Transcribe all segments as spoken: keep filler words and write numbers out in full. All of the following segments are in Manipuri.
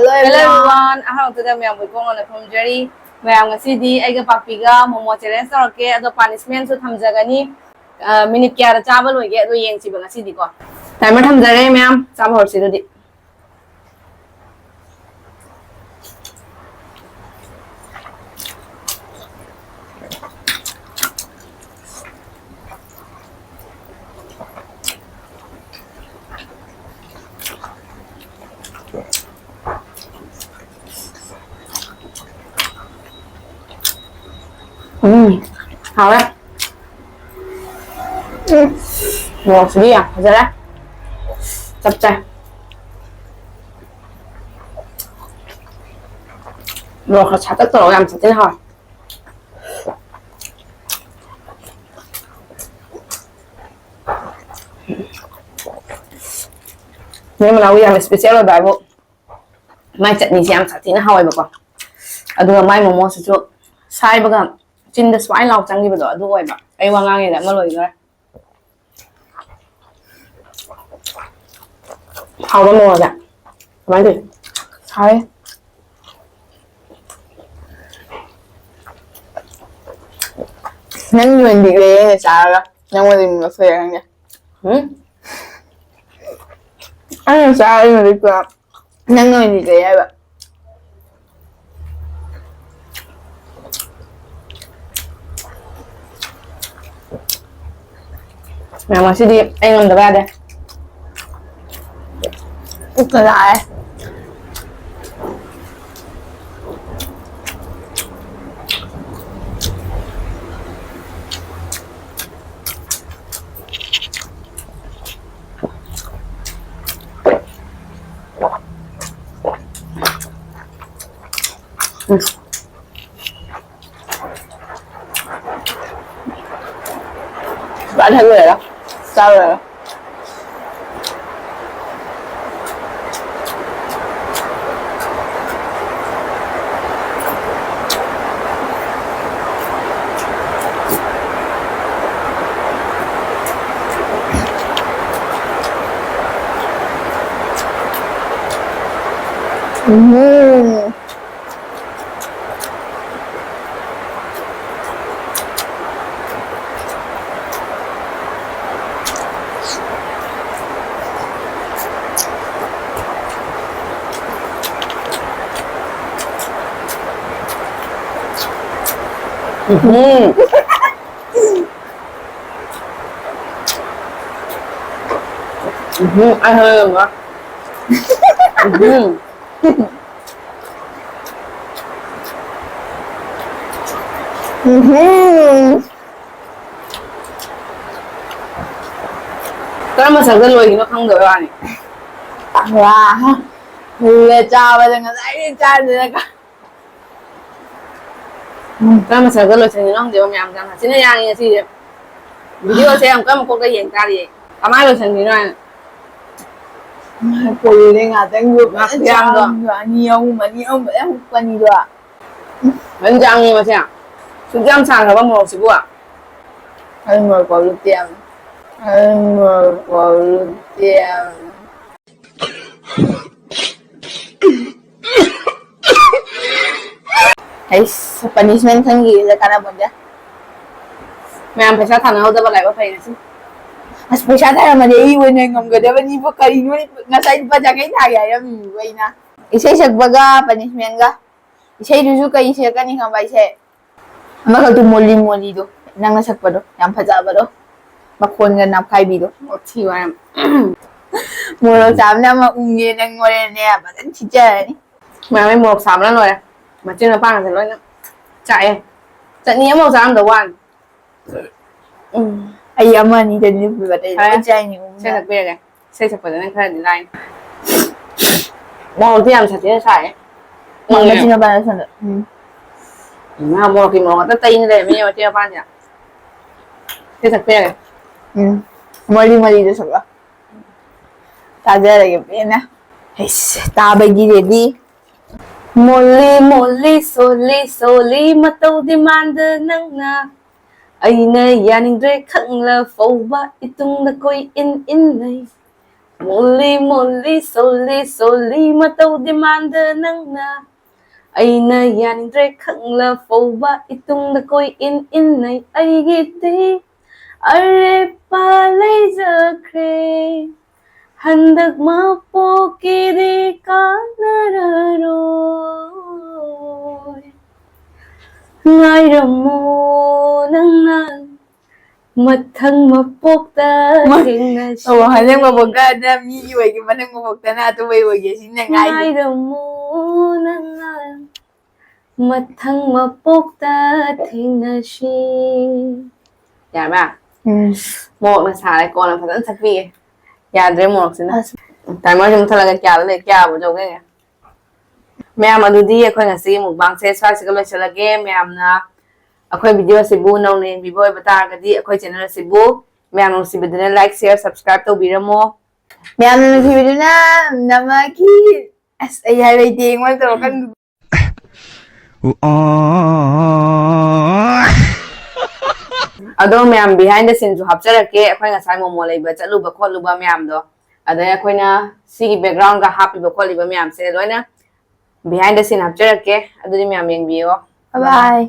Hello everyone, ꯑꯍꯥꯟꯕꯗ ꯃꯌꯥꯝꯕꯨ ꯏꯀꯣꯡ ꯂꯣꯟꯅ ꯈꯨꯔꯨꯝꯖꯔꯤ꯫ ꯃꯌꯥꯝ, ꯉꯁꯤꯗꯤ ꯑꯩꯒ ꯄꯥꯛꯄꯤꯒ ꯃꯣꯃꯣ challenge ꯇꯧꯔꯛꯀꯦ, ꯑꯗꯣ punishment ꯁꯨ ꯊꯝꯖꯒꯅꯤ꯫ ꯑ, minute ꯀꯌꯥꯗ ꯆꯥꯕ ꯂꯣꯏꯒꯦ ꯑꯗꯣ ꯌꯦꯡꯁꯤꯕ ꯉꯁꯤꯗꯤꯀꯣ꯫ Timer ꯊꯝꯖꯔꯦ ꯃꯌꯥꯝ, ꯆꯥꯕ ꯍꯧꯔꯁꯤ ꯑꯗꯨꯗꯤ꯫ ꯎꯝ, ꯍꯥꯎꯔꯦ꯫ ꯎꯝ, ꯃꯣꯔꯣꯛꯁꯤꯗꯤ ꯌꯥꯝ ꯐꯖꯔꯦ꯫ ꯆꯞ ꯆꯥꯏ꯫ ꯃꯣꯔꯣꯛ ꯈꯔ ꯁꯥꯇꯛ ꯇꯧꯔꯒ ꯌꯥꯝ ꯁꯥꯊꯤꯅ ꯍꯥꯎꯋꯦ꯫ ꯅꯦ ꯃꯅꯥꯎꯒꯤ ꯌꯥꯝ special ꯑꯣꯏꯕ ꯍꯥꯏꯕꯨ ꯃꯥꯏ ꯆꯠꯅꯤꯁꯦ ꯌꯥꯝ ꯁꯥꯊꯤꯅ ꯍꯥꯎꯋꯦꯕꯀꯣ꯫ ꯑꯗꯨꯒ ꯃꯥꯏ ꯃꯣꯃꯣꯁꯤꯁꯨ ꯁꯥꯏꯕꯒ ꯆꯤꯟꯗ ꯁ꯭ꯋꯥꯏ ꯂꯥꯎ ꯆꯪꯈꯤꯕꯗꯣ ꯑꯗꯨ ꯑꯣꯏꯕ꯫ ꯑꯩ ꯋꯥ ꯉꯥꯡꯉꯤꯗ ꯑꯃ ꯂꯣꯏꯗꯣꯔꯦ꯫ ꯍꯥꯎꯕ ꯃꯣꯔꯣꯛꯁꯦ꯫ ꯀꯃꯥꯏꯅ ꯇꯧꯔꯤ? ꯍꯥꯎꯋꯦ꯫ ꯅꯪ ꯌꯣꯟꯕꯤꯈ꯭ꯔꯦ ꯑꯩꯅ ꯆꯥꯔꯒ꯫ ꯅꯪꯉꯣꯟꯗ ꯑꯗꯨꯝ ꯂꯧꯊꯣꯛꯑꯦ ꯈꯪꯗꯦ꯫ ꯎꯝ? ꯑꯩꯅ ꯆꯥꯔ ꯌꯣꯟꯕꯤꯈ꯭ꯔꯦ꯫ ꯅꯪ ꯑꯣꯏꯅ ꯂꯩꯖꯩ ꯍꯥꯏꯕ꯫ ꯃꯌꯥꯝ, ꯉꯁꯤꯗꯤ ꯑꯩ ꯉꯝꯗꯕ ꯌꯥꯗꯦ꯫ ꯄꯨꯛꯀ ꯂꯥꯛꯑꯦ꯫ ꯎꯝ꯫ ꯄꯨꯔꯥ ꯊꯛ ꯂꯣꯏꯔꯦ꯫ ꯆꯥ ꯂꯣꯏꯔꯦ꯫ ꯎꯝ꯫ ꯎꯝ꯫ ꯎꯝ, ꯑꯩ ꯍꯣꯔꯦꯟ ꯌꯦꯡꯉꯣ꯫ ꯎꯝ꯫ ꯎꯝ꯫ ꯀꯔꯝꯕ ꯁꯔꯨꯛꯇ ꯂꯣꯏꯈꯤꯅꯣ ꯈꯪꯗꯕꯩ ꯋꯥꯅꯤ꯫ ꯋꯥ꯫ ꯃꯨꯜꯂꯦ ꯆꯥꯕꯗ ꯉꯁꯥꯏꯗꯩ ꯆꯥꯗꯅ ꯀ- ꯎꯝ, ꯀꯔꯝꯕ ꯁꯔꯨꯛꯇ ꯂꯣꯏꯁꯤꯟꯈꯤꯅꯣ ꯈꯪꯗꯦꯕ ꯃꯌꯥꯝꯁꯦ ꯌꯥꯝ ꯁꯥꯊꯤꯅ ꯌꯥꯡꯉꯤ ꯉꯁꯤꯁꯦ꯫ ꯚꯤꯗꯤꯑꯣꯁꯦ ꯑꯃꯨꯛꯀ ꯃꯀꯣꯛꯇ ꯌꯦꯡ ꯇꯥꯔꯤꯌꯦ꯫ ꯀꯃꯥꯏꯅ ꯂꯣꯏꯁꯤꯟꯈꯤꯅꯣ ꯍꯥꯏꯅ꯫ ꯀꯨꯏꯔꯦ ꯉꯥꯛꯇꯪꯗꯨ ꯐꯖꯅ ꯉꯥꯛꯇꯪꯗꯣ꯫ ꯆꯥꯕꯗꯣ ꯑꯅꯤ ꯑꯍꯨꯝ, ꯑꯅꯤ ꯑꯍꯨꯝ ꯐꯖꯅ ꯍꯨꯛꯄꯅꯤꯗꯣ꯫ ꯐꯖꯅ ꯆꯥꯡꯉꯤ ꯃꯁꯦ꯫ ꯁꯨꯛ ꯌꯥꯝ ꯁꯥꯡꯈ꯭ꯔꯕ ꯃꯣꯔꯣꯛꯁꯤꯕꯨ꯫ ꯑꯩ ꯃꯣꯔꯣꯛ ꯄꯥꯎꯗꯔ ꯇꯦꯝ꯫ ꯑꯩ ꯃꯣꯔꯣꯛ ꯄꯥꯎꯗꯔ ꯇꯦꯝ꯫ ꯑꯩꯁ, punishment ꯈꯪꯈꯤꯕꯁꯦ ꯀꯥꯟꯅꯄꯣꯟꯇꯦ꯫ ꯃꯌꯥꯝ ꯄꯩꯁꯥ ꯊꯥꯅꯍꯧꯗꯕ ꯂꯥꯏꯕꯛ ꯐꯩ ꯉꯁꯤ꯫ ꯑꯁ, ꯄꯩꯁꯥ ꯊꯥꯔꯝꯃꯗꯤ ꯑꯩ ꯑꯣꯏꯅ ꯉꯝꯒꯗꯕꯅꯤꯕꯣ꯫ ꯀꯔꯤꯅꯣ ꯉꯁꯥꯏ ꯂꯨꯄꯥ ꯆꯥꯇ꯭ꯔꯦꯠ ꯊꯥꯒꯦ ꯍꯥꯏꯔꯝꯃꯤꯕ ꯑꯩꯅ? ꯏꯁꯩ ꯁꯛꯄꯒ punishmentꯒ꯫ ꯏꯁꯩꯗꯨꯁꯨ ꯀꯩ ꯁꯛꯀꯅꯤ ꯈꯪꯕ ꯏꯁꯩ? ꯑꯃꯈꯛꯇꯣ ꯃꯣꯂꯤ ꯃꯣꯂꯤꯗꯣ, ꯅꯪꯅ ꯁꯛꯄꯗꯣ, ꯌꯥꯝ ꯐꯖꯕꯗꯣ, ꯃꯈꯣꯟꯒ ꯅꯝꯈꯥꯏꯕꯤꯗꯣ꯫ ꯋꯥꯊꯤ ꯋꯥꯔꯦꯝ꯫ ꯃꯣꯔꯣꯛ ꯆꯥꯕꯅ ꯑꯃ ꯎꯪꯉꯦ, ꯅꯪ ꯍꯣꯔꯦꯟꯅꯦ ꯐꯖꯅ ꯊꯤꯠꯆꯔꯅꯤ꯫ ꯃꯌꯥꯝ ꯃꯣꯔꯣꯛ ꯁꯥꯕꯅ ꯂꯣꯏꯔꯦ꯫ ꯃꯆꯤꯟ ꯃꯄꯥꯡꯒꯁꯦ ꯂꯣꯏꯅ ꯆꯥꯛꯑꯦ꯫ ꯆꯠꯅꯤ ꯑꯃꯐꯥꯎ ꯆꯥꯔꯝꯗꯧ ꯋꯥꯅꯤ꯫ ꯎꯝ꯫ ꯑꯩ ꯑꯃ ꯑꯅꯤꯗꯅꯤ ꯄꯨꯕ ꯑꯇꯩ ꯐꯔꯦ꯫ ꯂꯣꯏ ꯆꯥꯏꯅꯤ ꯎꯝ꯫ ꯏꯁꯩ ꯁꯛꯄ ꯌꯥꯔꯦ꯫ ꯏꯁꯩ ꯁꯛꯄꯗꯅ ꯈꯔꯗꯤ ꯂꯥꯏ꯫ ꯃꯣꯔꯣꯛꯇꯤ ꯌꯥꯝ ꯁꯥꯊꯤꯅ ꯁꯥꯏꯌꯦ꯫ ꯃꯥ ꯎꯝ꯫ ꯃꯆꯤꯟ ꯃꯄꯥꯟꯗ ꯁꯣꯝꯗ꯫ ꯎꯝ꯫ ꯏꯃꯥ ꯃꯣꯔꯣꯛꯀꯤ ꯃꯣꯔꯣꯛ ꯉꯥꯛꯇ ꯇꯩꯅ ꯂꯩꯔꯝꯃꯦ ꯃꯆꯤꯟ ꯃꯄꯥꯟꯁꯦ꯫ ꯏꯁꯩ ꯁꯛꯄ ꯌꯥꯔꯦ꯫ ꯎꯝ꯫ ꯃꯔꯤ ꯃꯔꯤꯗ ꯁꯛꯂꯣ꯫ ꯇꯥꯖꯔꯒꯦ ꯄꯦꯟꯅ꯫ ꯍꯩꯁ, ꯇꯥꯕꯒꯤ ready꯫ ꯃꯣꯜꯂꯤ ꯃꯣꯜꯂꯤ ꯁꯣꯜꯂꯤ ꯁꯣꯜꯂꯤ ꯃꯇꯧ ꯗꯤꯃꯥꯟꯗ ꯅꯪꯅ꯫ ꯑꯩꯅ ꯌꯥꯅꯤꯡꯗ꯭ꯔꯦ ꯈꯪꯂ ꯐꯥꯎꯕ ꯏꯇꯨꯡꯗ ꯀꯣꯏ ꯏꯟ ꯏꯟꯅꯩ꯫ ꯃꯣꯜꯂꯤ ꯃꯣꯜꯂꯤ ꯁꯣꯜꯂꯤ ꯁꯣꯜꯂꯤ ꯃꯇꯧ ꯗꯤꯃꯥꯟꯗ ꯅꯪꯅ꯫ ꯑꯩꯅ ꯌꯥꯅꯤꯡꯗ꯭ꯔꯦ ꯈꯪꯂ ꯐꯥꯎꯕ ꯏꯇꯨꯡꯗ ꯀꯣꯏ ꯏꯟ ꯏꯟꯅꯩ ꯑꯩꯒꯤꯗꯤ꯫ ꯑꯔꯦꯞꯄ ꯂꯩꯖꯈ꯭ꯔꯦ ꯍꯟꯗꯛ ꯃꯄꯣꯛꯀꯤꯗꯤ ꯀꯥꯟꯅꯔꯔꯣꯏ꯫ ꯉꯥꯏꯔꯝꯃꯣ ꯅꯪꯅ ꯃꯊꯪ ꯃꯄꯣꯛꯇ ꯃ- ꯊꯦꯡꯅꯁꯤ꯫ ꯑꯣ, ꯍꯟꯗꯛ ꯃꯄꯣꯛꯇ ꯃꯤꯒꯤ ꯑꯣꯏꯒꯦ, ꯃꯊꯪ ꯃꯄꯣꯛꯇꯅ ꯑꯇꯣꯞꯄꯒꯤ ꯑꯣꯏꯒꯦ, ꯁꯤꯅ ꯉꯥꯏꯔꯤ꯫ ꯉꯥꯏꯔꯝꯃꯨ ꯅꯪꯅ ꯃꯊꯪ ꯃꯄꯣꯛꯇ ꯊꯦꯡꯅꯁꯤ꯫ ꯌꯥꯔꯕ? ꯎꯝ꯫ ꯃꯣꯔꯣꯛꯅ ꯁꯥꯔꯦ, ꯀꯣꯟꯅ ꯐꯖꯅ ꯊꯛꯄꯤꯒꯦ꯫ ꯌꯥꯗ꯭ꯔꯦ ꯃꯣꯔꯣꯛꯁꯤꯅ꯫ ꯑꯁ꯫ Timerꯁꯦ ꯃꯨꯠꯊꯠꯂꯒ ꯀꯌꯥꯗ ꯂꯩ, ꯀꯌꯥꯕꯨ ꯌꯧꯒꯦ? ꯃꯌꯥꯝ, ꯑꯗꯨꯗꯤ ꯑꯩꯈꯣꯏ ꯉꯁꯤꯒꯤ mukbangꯁꯦ ꯁ꯭ꯋꯥꯏꯁꯤꯒ ꯂꯣꯏꯁꯤꯜꯂꯒꯦ꯫ ꯃꯌꯥꯝꯅ ꯑꯩꯈꯣꯏ videoꯁꯤꯕꯨ ꯅꯧꯅ ꯌꯦꯡꯕꯤꯕ ꯑꯣꯏꯕ ꯇꯥꯔꯒꯗꯤ ꯑꯩꯈꯣꯏ channelꯁꯤꯕꯨ ꯃꯌꯥꯝ ꯅꯨꯡꯁꯤꯕꯤꯗꯨꯅ like, share, subscribe ꯇꯧꯕꯤꯔꯝꯃꯣ꯫ ꯃꯌꯥꯝꯅ ꯅꯨꯡꯁꯤꯕꯤꯗꯨꯅ ꯅꯃꯒꯤ, ꯑꯁ, ꯑꯩ ꯍꯥꯏꯕ ꯍꯩꯇꯦ, ꯑꯩꯉꯣꯟꯗ ꯇꯧꯔꯛꯀꯅꯨ꯫ ꯑꯗꯣ ꯃꯌꯥꯝ, behind the sceneꯁꯨ ꯍꯥꯞꯆꯔꯛꯀꯦ, ꯑꯩꯈꯣꯏ ꯉꯁꯥꯏ ꯃꯣꯃꯣ ꯂꯩꯕ ꯆꯠꯂꯨꯕ ꯈꯣꯠꯂꯨꯕ ꯃꯌꯥꯝꯗꯣ꯫ ꯑꯗꯩ ꯑꯩꯈꯣꯏꯅ ꯁꯤꯒꯤ backgroundꯒ ꯍꯥꯞꯄꯤꯕ ꯈꯣꯠꯂꯤꯕ ꯃꯌꯥꯝꯁꯦ ꯂꯣꯏꯅ behind the scene ꯍꯥꯞꯆꯔꯛꯀꯦ꯫ ꯑꯗꯨꯗꯤ ꯃꯌꯥꯝ ꯌꯦꯡꯕꯤꯌꯣ꯫ Bye bye.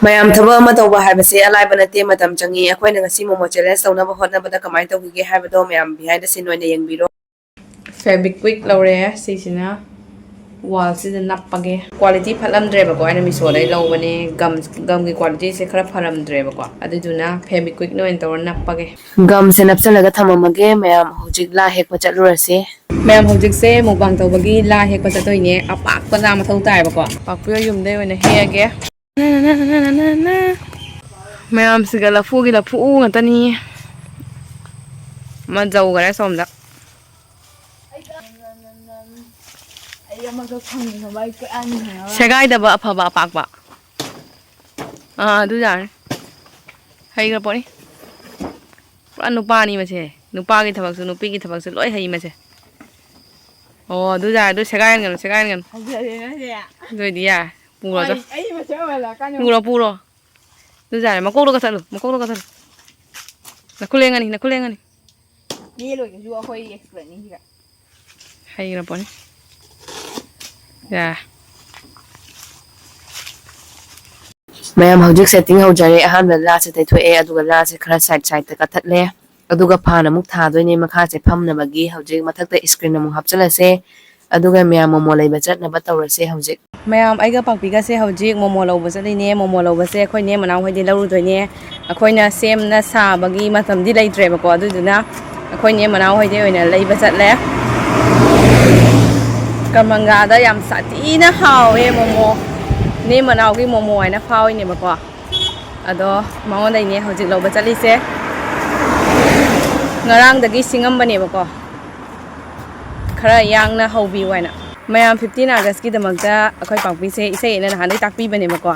ꯃꯌꯥꯝ, ꯊꯕꯛ ꯑꯃ ꯇꯧꯕ ꯍꯥꯏꯕꯁꯦ ꯑꯂꯥꯏꯕ ꯅꯠꯇꯦ, ꯃꯇꯝ ꯆꯪꯉꯤ꯫ ꯑꯩꯈꯣꯏꯅ ꯉꯁꯤ ꯃꯣꯃꯣ challenge ꯇꯧꯅꯕ ꯍꯣꯠꯅꯕꯗ ꯀꯃꯥꯏꯅ ꯇꯧꯈꯤꯒꯦ ꯍꯥꯏꯕꯗꯣ ꯃꯌꯥꯝ behind the scene ꯑꯣꯏꯅ ꯌꯦꯡꯕꯤꯔꯣ꯫ Fevikwik ꯂꯧꯔꯦ, ꯁꯤꯁꯤꯅ wallꯁꯤꯗ ꯅꯞꯄꯒꯦ꯫ Quality ꯐꯠꯂꯝꯗ꯭ꯔꯦꯕꯀꯣ, ꯑꯩꯅ Meeshoꯗꯩ ꯂꯧꯕꯅꯦ꯫ Gum, gumꯒꯤ qualityꯁꯦ ꯈꯔ ꯐꯔꯝꯗ꯭ꯔꯦꯕꯀꯣ, ꯑꯗꯨꯗꯨꯅ Fevikwikꯅ ꯑꯣꯏꯅ ꯇꯧꯔ ꯅꯞꯄꯒꯦ꯫ Gumꯁꯦ ꯅꯞꯁꯜꯂꯒ ꯊꯝꯃꯝꯃꯒꯦ꯫ ꯃꯌꯥꯝ, ꯍꯧꯖꯤꯛ ꯂꯥ ꯍꯦꯛꯄ ꯆꯠꯂꯨꯔꯁꯦ꯫ ꯃꯌꯥꯝ, ꯍꯧꯖꯤꯛꯁꯦ mukbang ꯇꯧꯕꯒꯤ ꯂꯥ ꯍꯦꯛꯄ ꯆꯠꯇꯣꯏꯅꯦ꯫ ꯑꯄꯥꯛꯄ ꯂꯥ ꯃꯊꯧ ꯇꯥꯏꯕꯀꯣ꯫ ꯄꯥꯛꯄꯤ ꯍꯣꯏ ꯌꯨꯝꯗꯩ ꯑꯣꯏꯅ ꯍꯦꯛꯑꯒꯦ꯫ ꯃꯌꯥꯝꯁꯤꯒ ꯂꯐꯨꯒꯤ ꯂꯐꯨ ꯉꯥꯛꯇꯅꯤ꯫ ꯑꯃ ꯖꯧꯈꯔꯦ ꯁꯣꯝꯗ꯫ ꯑꯩ ꯑꯃꯒ ꯐꯪꯅꯕ ꯑꯩ ꯀꯛꯑꯅꯤ ꯍꯥꯏꯕ꯫ ꯁꯦꯒꯥꯏꯗꯕ ꯑꯐꯕ ꯑꯄꯥꯛꯄ꯫ ꯑꯥ, ꯑꯗꯨ ꯌꯥꯔꯦ꯫ ꯍꯩꯈ꯭ꯔ ꯄꯣꯠꯅꯤ꯫ ꯄꯨꯔꯥ ꯅꯨꯄꯥꯅꯤ ꯃꯁꯦ꯫ ꯅꯨꯄꯥꯒꯤ ꯊꯕꯛꯁꯨ, ꯅꯨꯄꯤꯒꯤ ꯊꯕꯛꯁꯨ ꯂꯣꯏ ꯍꯩ ꯃꯁꯦ꯫ ꯑꯣ, ꯑꯗꯨ ꯌꯥꯔꯦ꯫ ꯑꯗꯨ ꯁꯦꯒꯥꯏꯍꯟꯒꯅꯨ, ꯁꯦꯒꯥꯏꯍꯟꯒꯅꯨ꯫ ꯐꯖꯔꯦ ꯃꯁꯦ꯫ ꯑꯗꯨ ꯑꯣꯏꯗꯤ ꯌꯥꯔꯦ꯫ ꯄꯨꯔꯣ, ꯆꯣ꯫ ꯑꯩ, ꯑꯩ ꯃꯁꯦ ꯑꯣꯏꯍꯜꯂꯛꯀꯅꯨ꯫ ꯄꯨꯔꯣ, ꯄꯨꯔꯣ꯫ ꯑꯗꯨ ꯌꯥꯔꯦ꯫ ꯃꯀꯣꯛꯇꯣ ꯀꯛꯊꯠꯂꯨ, ꯃꯀꯣꯛꯇꯣ ꯀꯛꯊꯠꯂꯨ꯫ ꯅꯈꯨꯠ ꯂꯦꯡꯒꯅꯤ, ꯅꯈꯨꯠ ꯂꯦꯡꯒꯅꯤ꯫ ꯃꯦꯠꯂꯣꯏꯗꯁꯨ ꯑꯩꯈꯣꯏ ꯑꯦꯛꯁꯄꯔꯠꯅꯤ ꯁꯤꯒ꯫ ꯍꯩꯈ꯭ꯔ ꯄꯣꯠꯅꯤ꯫ ꯌꯥ꯫ ꯃꯌꯥꯝ, ꯍꯧꯖꯤꯛ ꯁꯦꯠꯇꯤꯡ ꯍꯧꯖꯔꯦ꯫ ꯑꯍꯥꯟꯕꯗ ꯂꯥꯁꯦ ꯇꯩꯊꯣꯛꯑꯦ, ꯑꯗꯨꯒ ꯂꯥꯁꯦ ꯈꯔ ꯁꯥꯏꯠ ꯁꯥꯏꯠꯇ ꯀꯠꯊꯠꯂꯦ, ꯑꯗꯨꯒ ꯐꯥꯟ ꯑꯃꯨꯛ ꯊꯥꯗꯣꯏꯅꯦ ꯃꯈꯥꯁꯦ ꯐꯝꯅꯕꯒꯤ꯫ ꯍꯧꯖꯤꯛ ꯃꯊꯛꯇ ꯏꯁꯀ꯭ꯔꯤꯟ ꯑꯃꯨꯛ ꯍꯥꯞꯆꯤꯜꯂꯁꯦ, ꯑꯗꯨꯒ ꯃꯌꯥꯝ ꯃꯣꯃꯣ ꯂꯩꯕ ꯆꯠꯅꯕ ꯇꯧꯔꯁꯦ ꯍꯧꯖꯤꯛ꯫ ꯃꯌꯥꯝ, ꯑꯩꯒ ꯄꯥꯛꯄꯤꯒꯁꯦ ꯍꯧꯖꯤꯛ ꯃꯣꯃꯣ ꯂꯧꯕ ꯆꯠꯂꯤꯅꯦ꯫ ꯃꯣꯃꯣ ꯂꯧꯕꯁꯦ ꯑꯩꯈꯣꯏ ꯅꯦ ꯃꯅꯥꯎ ꯍꯣꯏꯗꯤ ꯂꯧꯔꯨꯗꯣꯏꯅꯦ꯫ ꯑꯩꯈꯣꯏꯅ ꯁꯦꯝꯅ ꯁꯥꯕꯒꯤ ꯃꯇꯝꯗꯤ ꯂꯩꯇ꯭ꯔꯦꯕꯀꯣ, ꯑꯗꯨꯗꯨꯅ ꯑꯩꯈꯣꯏ ꯅꯦ ꯃꯅꯥꯎ ꯍꯣꯏꯗꯩ ꯑꯣꯏꯅ ꯂꯩꯕ ꯆꯠꯂꯦ꯫ ꯀꯔꯃꯪꯒꯥꯗ ꯌꯥꯝ ꯁꯥꯊꯤꯅ ꯍꯥꯎꯋꯦ ꯃꯣꯃꯣ꯫ ꯅꯦ ꯃꯅꯥꯎꯒꯤ ꯃꯣꯃꯣ ꯍꯥꯏꯅ ꯐꯥꯎꯏꯅꯦꯕꯀꯣ꯫ ꯑꯗꯣ ꯃꯉꯣꯟꯗꯩꯅꯦ ꯍꯧꯖꯤꯛ ꯂꯧꯕ ꯆꯠꯂꯤꯁꯦ꯫ ꯉꯔꯥꯡꯗꯒꯤ ꯁꯤꯡꯉꯝꯕꯅꯦꯕꯀꯣ, ꯈꯔ ꯌꯥꯡꯅ ꯍꯧꯕꯤꯌꯨ ꯍꯥꯏꯅ꯫ ꯃꯌꯥꯝ, ꯐꯤꯐꯇꯤꯟ ꯑꯥꯒꯁꯀꯤꯗꯃꯛꯇ ꯑꯩꯈꯣꯏ ꯄꯥꯛꯄꯤꯁꯦ ꯏꯁꯩ ꯑꯩꯅ ꯅꯍꯥꯟꯗꯩ ꯇꯥꯛꯄꯤꯕꯅꯦꯕꯀꯣ꯫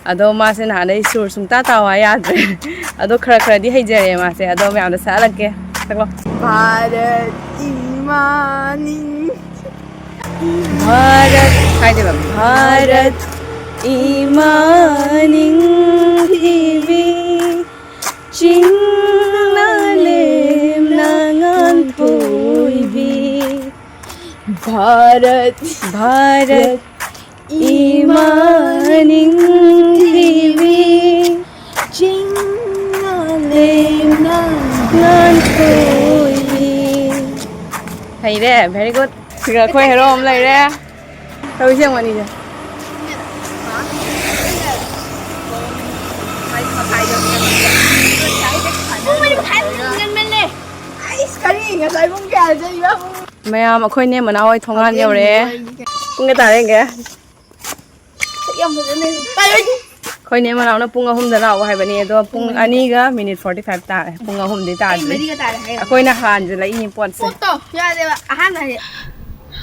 ꯑꯗꯣ ꯃꯥꯁꯦ ꯅꯍꯥꯟꯗꯩ ꯁꯨꯔ ꯁꯨꯡꯇꯥ ꯇꯥꯎ ꯍꯥꯏ ꯌꯥꯗ꯭ꯔꯦ꯫ ꯑꯗꯣ ꯈꯔ ꯈꯔꯗꯤ ꯍꯩꯖꯔꯦ ꯃꯥꯁꯦ꯫ ꯑꯗꯣ ꯃꯌꯥꯝꯗ ꯁꯛꯍꯜꯂꯛꯀꯦ꯫ ꯁꯛꯂꯣ꯫ ꯚꯥꯔꯠ ꯏꯃꯥ ꯅꯤꯡ-, ꯚꯥꯔꯠ ꯍꯥꯏꯗꯦꯕ꯫ ꯚꯥꯔꯠ ꯏꯃꯥ ꯅꯤꯡꯊꯤꯕꯤ, ꯆꯤꯡꯅ ꯂꯦꯝꯅ ꯉꯥꯟꯊꯣꯏꯕꯤ꯫ ꯚꯥꯔꯠ, ꯚꯥꯔꯠ ꯏꯃꯥ ꯅꯤꯡꯊꯤꯕꯤ, ꯆꯤꯡꯅ ꯂꯦꯝꯅ ꯉꯥꯟꯊꯣꯏꯕꯤ꯫ ꯍꯩꯔꯦ, very good꯫ ꯁꯤꯒ ꯑꯩꯈꯣꯏ ꯍꯦꯔꯣ ꯑꯃ ꯂꯩꯔꯦ꯫ ꯇꯧꯔꯤꯁꯦ ꯌꯦꯡꯉꯣ ꯑꯅꯤꯁꯦ꯫ ꯄꯨꯡ ꯃꯔꯤ ꯃꯈꯥꯏ ꯉꯟꯃꯜꯂꯦ꯫ ꯑꯩꯁ, ꯀꯔꯤ? ꯉꯁꯥꯏ ꯄꯨꯡ ꯀꯌꯥꯗ ꯆꯠꯂꯤꯕ? ꯄꯨꯡ ꯃꯌꯥꯝ, ꯑꯩꯈꯣꯏ ꯅꯦ ꯃꯅꯥꯎ ꯍꯣꯏ ꯊꯣꯡꯒꯥꯟ ꯌꯧꯔꯛꯑꯦ꯫ ꯄꯨꯡ ꯀꯌꯥ ꯇꯥꯔꯦ ꯌꯦꯡꯒꯦ? ꯌꯥꯝ ꯐꯖꯅ ꯄꯥꯏꯔꯣꯏꯗꯤ꯫ ꯑꯩꯈꯣꯏ ꯅꯦ ꯃꯅꯥꯎꯅ ꯄꯨꯡ ꯑꯍꯨꯝꯗ ꯂꯥꯛꯑꯣ ꯍꯥꯏꯕꯅꯦ, ꯑꯗꯣ ꯄꯨꯡ ꯑꯅꯤꯒ ꯃꯤꯅꯤꯠ ꯐꯣꯔꯇꯤ ꯐꯥꯏꯚ ꯇꯥꯔꯦ꯫ ꯄꯨꯡ ꯑꯍꯨꯝꯗꯤ ꯇꯥꯗ꯭ꯔꯤ꯫ ꯃꯔꯤꯒ ꯇꯥꯔꯦ ꯍꯥꯏꯔꯣ꯫ ꯑꯩꯈꯣꯏꯅ ꯍꯥꯟꯖꯤꯜꯂꯛꯏꯅꯤ ꯄꯣꯠꯁꯦ꯫ ꯄꯣꯠꯇꯣ ꯌꯥꯗꯦꯕ, ꯑꯍꯥꯟꯕ ꯍꯥꯏꯗꯤ꯫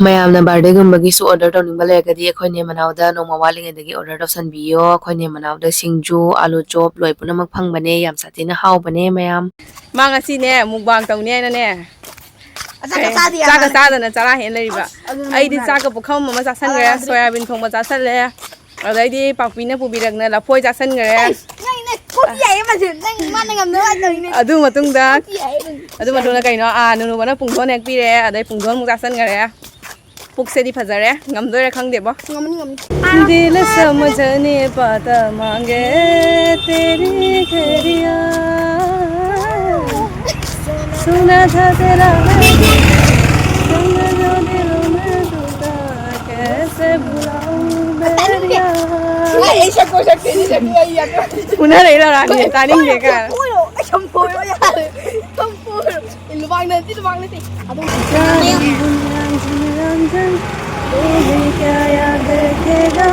ꯃꯌꯥꯝꯅ ꯕꯥꯔꯗꯦꯒꯨꯝꯕꯒꯤꯁꯨ ꯑꯣꯔꯗꯔ ꯇꯧꯅꯤꯡꯕ ꯂꯩꯔꯒꯗꯤ ꯑꯩꯈꯣꯏ ꯅꯦ ꯃꯅꯥꯎꯗ ꯅꯣꯡꯃ ꯋꯥꯠꯂꯤꯉꯩꯗꯒꯤ ꯑꯣꯔꯗꯔ ꯇꯧꯁꯟꯕꯤꯌꯣ꯫ ꯑꯩꯈꯣꯏ ꯅꯦ ꯃꯅꯥꯎꯗ ꯁꯤꯡꯖꯨ, ꯑꯥꯂꯨ ꯆꯣꯞ ꯂꯣꯏ ꯄꯨꯝꯅꯃꯛ ꯐꯪꯕꯅꯦ꯫ ꯌꯥꯝ ꯁꯥꯊꯤꯅ ꯍꯥꯎꯕꯅꯦ ꯃꯌꯥꯝ꯫ ꯃꯥ ꯉꯁꯤꯅꯦ ꯃꯨꯛꯕꯥꯡ ꯇꯧꯅꯤ ꯍꯥꯏꯅꯅꯦ꯫ ꯆꯥꯛꯀ ꯆꯥꯗꯦ ꯆꯥꯛꯀ ꯍꯥꯏꯕ꯫ ꯆꯥꯗꯅ ꯆꯔꯥ ꯍꯦꯟ ꯂꯩꯔꯤꯕ꯫ ꯑꯁ, ꯑꯗꯨꯅ ꯑꯩꯗꯤ ꯃꯨꯛꯕꯥꯡ ꯆꯥꯛꯀ ꯄꯨꯈꯝ ꯑꯃ ꯆꯥꯁꯟꯈ꯭ꯔꯦ, ꯑꯗꯨ ꯌꯥꯗ꯭ꯔꯦ꯫ ꯁꯣꯌꯥꯕꯤꯟ ꯊꯣꯡꯕ ꯆꯥꯁꯜꯂꯦ, ꯑꯗꯩꯗꯤ ꯄꯥꯛꯄꯤꯅ ꯄꯨꯕꯤꯔꯛꯅ ꯂꯐꯣꯏ ꯆꯥꯁꯟꯈ꯭ꯔꯦ꯫ ꯑꯩꯁ, ꯅꯪ, ꯀꯣꯛ ꯌꯥꯏꯌꯦ ꯃꯁꯦ꯫ ꯅꯪ ꯃꯥꯅ ꯉꯝꯅꯕ ꯇꯧꯔꯤꯅꯦ꯫ ꯑꯗꯨ ꯃꯇꯨꯡꯗ ꯀꯣꯛ ꯌꯥꯏꯌꯦ ꯅꯪ꯫ ꯑꯗꯨ ꯃꯇꯨꯡꯗ ꯀꯩꯅꯣ, ꯑꯥ, ꯅꯨꯅꯨꯕꯅ ꯄꯨꯡꯗꯣꯟ ꯍꯦꯛ ꯄꯤꯔꯦ, ꯑꯗꯩ ꯄꯨꯡꯗꯣꯟ ꯑꯃꯨꯛ ꯆꯥꯁꯟꯈꯔꯦ꯫ ꯄꯨꯛꯁꯦꯗꯤ ꯐꯖꯔꯦ, ꯉꯝꯗꯣꯏꯔꯥ ꯈꯪꯗꯦꯕꯣ꯫ ꯉꯝꯅꯤ, ꯉꯝꯅꯤ꯫ दिल समझने पाता मांगे तेरी घेरिया। सुना था तेरा मैं संग जो दिलों में टूटा, कैसे भुलाऊं ꯇꯥꯅꯤꯡꯗꯦ꯫ ꯕꯦꯔꯤꯌꯥ꯫ ꯑꯩ ꯁꯛꯄ ꯁꯛꯇꯦ, ꯁꯤ ꯁꯛꯄ ꯑꯩ ꯌꯥꯝ ꯐꯨꯅꯔꯛꯏꯔꯣ ꯔꯥꯅꯤ? ꯇꯥꯅꯤꯡꯗꯦ ꯀꯥꯏꯅ꯫ ꯐꯣꯏꯔꯣ, ꯑꯩ ꯁꯝ ꯐꯣꯏꯔꯣ ꯌꯥꯔꯦ꯫ ꯁꯝ ꯐꯣꯏꯔꯣ꯫ ꯑꯦ, ꯂꯨꯕꯥꯛ ꯅꯠꯇꯦ, ꯂꯨꯕꯥꯛ ꯅꯠꯇꯦ꯫ ꯑꯗꯨꯝ ꯖꯥꯅꯤ ꯗꯨꯅꯤꯌꯥ ꯖꯤꯅ ꯔꯝꯖꯥꯟ, ꯇꯨ ꯍꯤ ꯀꯌꯥ ꯌꯥꯗ ꯔखेगा,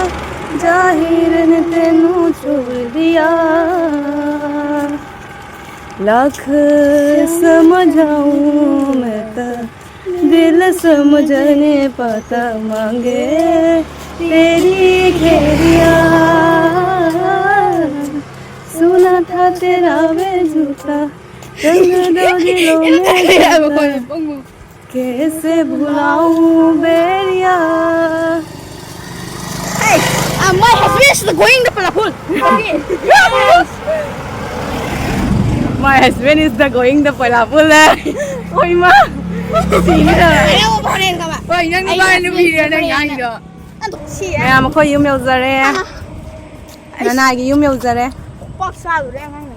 जाहिर ने तेनू छोड़ दिया। लाख समझाऊं मैं तो, दिल समझने पाता मांगे तेरी घेरिया। सुना था तेरा वे जूता, रंग दो दिलों में जाता, कैसे भुलाऊं बेरिया। Hey, uh, my husband is the going the Palapul. Okay. My husband is the going the Palapul. ꯍꯣꯏ ꯃꯥ꯫ ꯁꯤꯅ꯫ ꯑꯩꯅ ꯑꯃꯨꯛ ꯍꯣꯔꯦꯟ ꯀꯃ꯫ ꯍꯣꯏ, ꯅꯪ ꯑꯩ ꯅꯨꯄꯥ husband ꯅꯨꯄꯤꯔ ꯅꯪ ꯁꯤꯔꯦ꯫ ꯉꯥꯡꯉꯤꯗꯣ? ꯑꯗꯨ ꯁꯤ꯫ ꯃꯌꯥꯝ ꯑꯩꯈꯣꯏ ꯌꯨꯝ ꯌꯧꯖꯔꯦ꯫ ꯑꯥ꯫ ꯅꯅꯥꯒꯤ ꯌꯨꯝ ꯌꯧꯖꯔꯦ꯫ ꯄꯥꯛ ꯆꯥꯔꯨꯔꯦ ꯑꯉꯥꯡꯅ꯫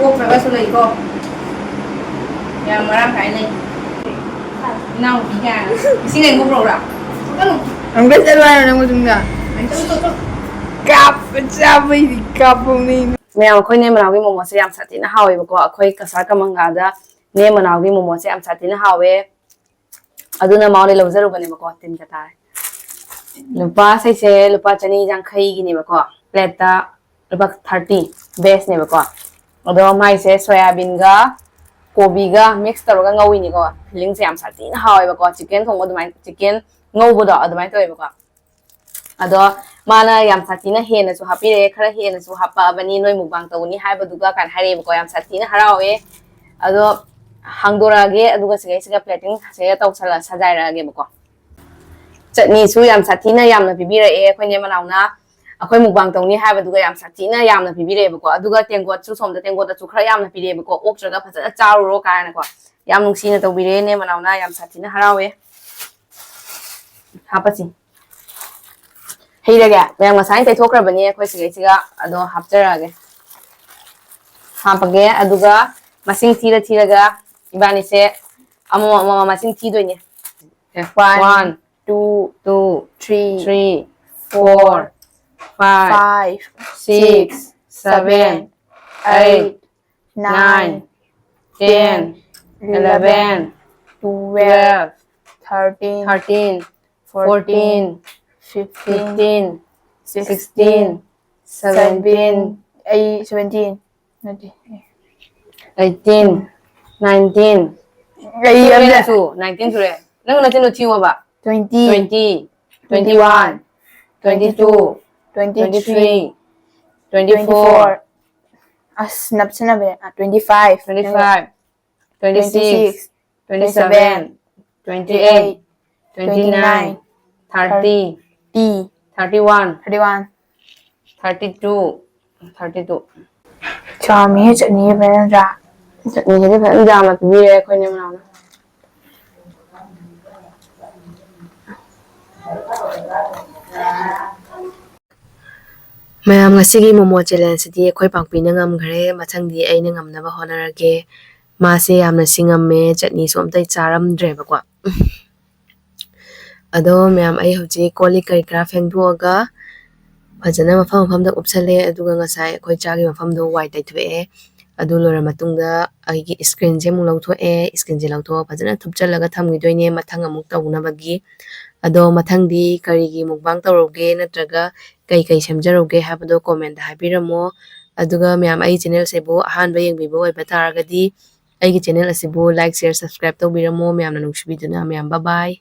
ꯑꯣꯛꯇ꯭ꯔꯒꯁꯨ ꯂꯩꯀꯣ꯫ ꯌꯥꯝ ꯃꯔꯥꯡ ꯀꯥꯏꯅ ꯂꯩ꯫ ꯏꯅꯥꯎꯅꯨꯄꯤ ꯀꯌꯥ? ꯏꯁꯤꯡ ꯂꯩꯕ ꯄꯨꯔꯛꯎꯔꯥ? ꯆꯠꯂꯨ꯫ ꯑꯃꯨꯛꯀ ꯆꯠꯂꯨ ꯍꯥꯏꯔꯣ ꯅꯪ ꯃꯇꯨꯡꯗ? ꯆꯠꯂꯨ, ꯆꯠꯂꯨ, ꯆꯠꯂꯨ꯫ ꯀꯥꯞꯄ ꯆꯥꯕꯩꯗꯤ ꯀꯥꯞꯄꯧꯅꯤ꯫ ꯃꯌꯥꯝ, ꯑꯩꯈꯣꯏ ꯅꯦ ꯃꯅꯥꯎꯒꯤ ꯃꯣꯃꯣꯁꯦ ꯌꯥꯝ ꯁꯥꯊꯤꯅ ꯍꯥꯎꯋꯦꯕꯀꯣ꯫ ꯑꯩꯈꯣꯏ ꯀꯁꯥꯔ ꯀꯃꯪꯒꯥꯗ ꯅꯦ ꯃꯅꯥꯎꯒꯤ ꯃꯣꯃꯣꯁꯦ ꯌꯥꯝ ꯁꯥꯊꯤꯅ ꯍꯥꯎꯋꯦ꯫ ꯑꯗꯨꯅ ꯃꯉꯣꯟꯗ ꯂꯧꯖꯔꯨꯕꯅꯦꯕꯀꯣ꯫ ꯇꯤꯟꯒ ꯇꯥꯔꯦ꯫ ꯂꯨꯄꯥ ꯁꯤꯁꯦ ꯂꯨꯄꯥ ꯆꯅꯤ ꯌꯥꯡꯈꯩꯒꯤꯅꯦꯕꯀꯣ꯫ ꯄ꯭ꯂꯦꯠꯇ ꯂꯨꯄꯥ ꯊꯥꯔꯇꯤ꯫ ꯕꯦꯁꯅꯦꯕꯀꯣ꯫ ꯑꯗꯣ ꯃꯥꯏꯁꯦ ꯁꯣꯌꯥꯕꯤꯟꯒ ꯀꯣꯕꯤꯒ ꯃꯤꯛꯁ ꯇꯧꯔꯒ ꯉꯧꯋꯤꯅꯤꯀꯣ꯫ ꯐꯤꯂꯤꯡꯁꯦ ꯌꯥꯝ ꯁꯥꯊꯤꯅ ꯍꯥꯎꯋꯦꯕꯀꯣ꯫ ꯆꯤꯛꯀꯟ ꯊꯣꯡꯕ ꯑꯗꯨꯃꯥꯏꯅ, ꯆꯤꯛꯀꯟ ꯉꯧꯕꯗꯣ ꯑꯗꯨꯃꯥꯏꯅ ꯇꯧꯋꯦꯕꯀꯣ꯫ ꯑꯗꯣ ꯃꯥꯅ ꯌꯥꯝ ꯁꯥꯊꯤꯅ ꯍꯦꯟꯅꯁꯨ ꯍꯥꯞꯄꯤꯔꯛꯑꯦ, ꯈꯔ ꯍꯦꯟꯅꯁꯨ ꯍꯥꯞꯄꯛꯑꯕꯅꯤ ꯅꯣꯏ ꯃꯨꯛꯕꯥꯡ ꯇꯧꯒꯅꯤ ꯍꯥꯏꯕꯗꯨꯒ ꯀꯥꯏꯅ ꯍꯥꯏꯔꯛꯑꯦꯕꯀꯣ꯫ ꯌꯥꯝ ꯁꯥꯊꯤꯅ ꯍꯔꯥꯎꯋꯦ꯫ ꯑꯗꯣ ꯍꯥꯡꯗꯣꯔꯛꯑꯒꯦ, ꯑꯗꯨꯒ ꯁꯤꯒꯩꯁꯤꯒ ꯄ꯭ꯂꯦꯇꯤꯡ ꯁꯤꯒ ꯇꯧꯁꯜꯂ ꯁꯖꯥꯏꯔꯛꯑꯒꯦꯕꯀꯣ꯫ ꯆꯠꯅꯤꯁꯨ ꯌꯥꯝ ꯁꯥꯊꯤꯅ ꯌꯥꯝꯅ ꯄꯤꯕꯤꯔꯛꯑꯦ ꯑꯩꯈꯣꯏ ꯅꯦ ꯃꯅꯥꯎꯅ꯫ ꯑꯩꯈꯣꯏ ꯃꯨꯛꯕꯥꯡ ꯇꯧꯅꯤ ꯍꯥꯏꯕꯗꯨꯒ ꯌꯥꯝ ꯁꯥꯊꯤꯅ ꯌꯥꯝꯅ ꯄꯤꯕꯤꯔꯛꯑꯦꯕꯀꯣ꯫ ꯑꯗꯨꯒ ꯇꯦꯡꯀꯣꯠꯁꯨ ꯁꯣꯝꯗ ꯇꯦꯡꯀꯣꯠꯇꯁꯨ ꯈꯔ ꯌꯥꯝꯅ ꯄꯤꯔꯛꯑꯦꯕꯀꯣ, "ꯑꯣꯛꯇ꯭ꯔꯒ ꯐꯖꯅ ꯆꯥꯔꯨꯔꯣ" ꯀꯥꯏꯅꯀꯣ꯫ ꯌꯥꯝ ꯅꯨꯡꯁꯤꯅ ꯇꯧꯕꯤꯔꯛꯑꯦ ꯏꯅꯦ ꯃꯅꯥꯎꯅ, ꯌꯥꯝ ꯁꯥꯊꯤꯅ ꯍꯔꯥꯎꯋꯦ꯫ ꯍꯥꯞꯄꯁꯤ꯫ ꯍꯩꯔꯒꯦ ꯃꯌꯥꯝ, ꯉꯁꯥꯏꯅ ꯇꯩꯊꯣꯛꯈ꯭ꯔꯕꯅꯤ ꯑꯩꯈꯣꯏ ꯁꯤꯒꯩꯁꯤꯒ꯫ ꯑꯗꯣ ꯍꯥꯞꯆꯔꯛꯑꯒꯦ꯫ ꯍꯥꯞꯄꯒꯦ꯫ ꯑꯗꯨꯒ ꯃꯁꯤꯡ ꯊꯤꯔ ꯊꯤꯔꯒ ꯏꯕꯥꯅꯤꯁꯦ ꯑꯃꯃꯝ ꯑꯃꯃꯝ ꯃꯁꯤꯡ ꯊꯤꯗꯣꯏꯅꯦ꯫ One, two, three, four, five, six, seven, eight, nine, ten, eleven, twelve, thirteen, fourteen, fifteen, sixteen, seventeen, eight, seventeen, ꯅꯠꯇꯦ꯫ Eighteen, nineteen. ꯑꯩ ꯁꯨꯔꯦ ꯑꯝꯇ ꯅꯪꯁꯨ, nineteen ꯁꯨꯔꯦ꯫ ꯅꯪ ꯅꯆꯤꯟꯗꯣ ꯊꯤꯌꯣꯕ꯫ Twenty, twenty, twenty-one, twenty-two, twenty-three, twenty-four. ꯑꯁ, ꯅꯞꯁꯟꯅꯕꯅꯦ꯫ ꯑ, twenty-five, twenty-five, twenty-six, twenty-seven, twenty-eight, twenty-nine, thirty, thirty-one, thirty-two, thirty-two. ꯆꯥꯎꯔꯝꯃꯤꯍꯦ ꯆꯠꯅꯤꯁꯦ ꯐꯖꯅ ꯅꯠꯇ꯭ꯔꯥ? ꯆꯠꯅꯤꯁꯤꯗꯤ ꯐꯖꯅ ꯌꯥꯝꯅ ꯄꯤꯕꯤꯔꯦ ꯑꯩꯈꯣꯏ ꯏꯅꯦ ꯃꯅꯥꯎꯅ꯫ ꯃꯌꯥꯝ, ꯉꯁꯤꯒꯤ ꯃꯣꯃꯣ challengeꯁꯤꯗꯤ ꯑꯩꯈꯣꯏ ꯄꯥꯛꯄꯤꯅ ꯉꯝꯈ꯭ꯔꯦ꯫ ꯃꯊꯪꯗꯤ ꯑꯩꯅ ꯉꯝꯅꯕ ꯍꯣꯠꯅꯔꯒꯦ꯫ ꯃꯥꯁꯦ ꯌꯥꯝꯅ ꯁꯤꯡꯉꯝꯃꯦ, ꯆꯠꯅꯤꯁꯨ ꯑꯝꯇ ꯆꯥꯔꯝꯗ꯭ꯔꯦꯕꯀꯣ꯫ ꯑꯗꯣ ꯃꯌꯥꯝ, ꯑꯩ ꯍꯧꯖꯤꯛ ꯀꯣꯜ ꯂꯤꯛ ꯀꯔꯤ ꯀꯔꯥ ꯐꯦꯡꯗꯣꯛꯑꯒ ꯐꯖꯅ ꯃꯐꯝ ꯃꯐꯝꯗ ꯎꯞꯁꯜꯂꯦ꯫ ꯑꯗꯨꯒ ꯉꯁꯥꯏ ꯑꯩꯈꯣꯏ ꯆꯥꯈꯤꯕ ꯃꯐꯝꯗꯣ ꯋꯥꯏ ꯇꯩꯊꯣꯛꯑꯦ꯫ ꯑꯗꯨ ꯂꯣꯏꯔ ꯃꯇꯨꯡꯗ ꯑꯩꯒꯤ screenꯁꯦ ꯑꯃꯨꯛ ꯂꯧꯊꯣꯛꯑꯦ꯫ Screenꯁꯦ ꯂꯧꯊꯣꯛꯑꯒ ꯐꯖꯅ ꯊꯨꯞꯆꯜꯂꯒ ꯊꯝꯈꯤꯗꯣꯏꯅꯦ ꯃꯊꯪ ꯑꯃꯨꯛ ꯇꯧꯅꯕꯒꯤ꯫ ꯑꯗꯣ ꯃꯊꯪꯗꯤ ꯀꯔꯤꯒꯤ mukbang ꯇꯧꯔꯧꯒꯦ ꯅꯠꯇ꯭ꯔꯒ ꯀꯩ ꯀꯩ ꯁꯦꯝꯖꯔꯧꯒꯦ ꯍꯥꯏꯕꯗꯣ commentꯇ ꯍꯥꯏꯕꯤꯔꯝꯃꯣ꯫ ꯑꯗꯨꯒ ꯃꯌꯥꯝ, ꯑꯩꯒꯤ channelꯁꯤꯕꯨ ꯑꯍꯥꯟꯕ ꯌꯦꯡꯕꯤꯕ ꯑꯣꯏꯕ ꯇꯥꯔꯒꯗꯤ ꯑꯩꯒꯤ channel ꯑꯁꯤꯕꯨ like, share, subscribe ꯇꯧꯕꯤꯔꯝꯃꯣ꯫ ꯃꯌꯥꯝꯅ ꯅꯨꯡꯁꯤꯕꯤꯗꯨꯅ꯫ ꯃꯌꯥꯝ, bye bye꯫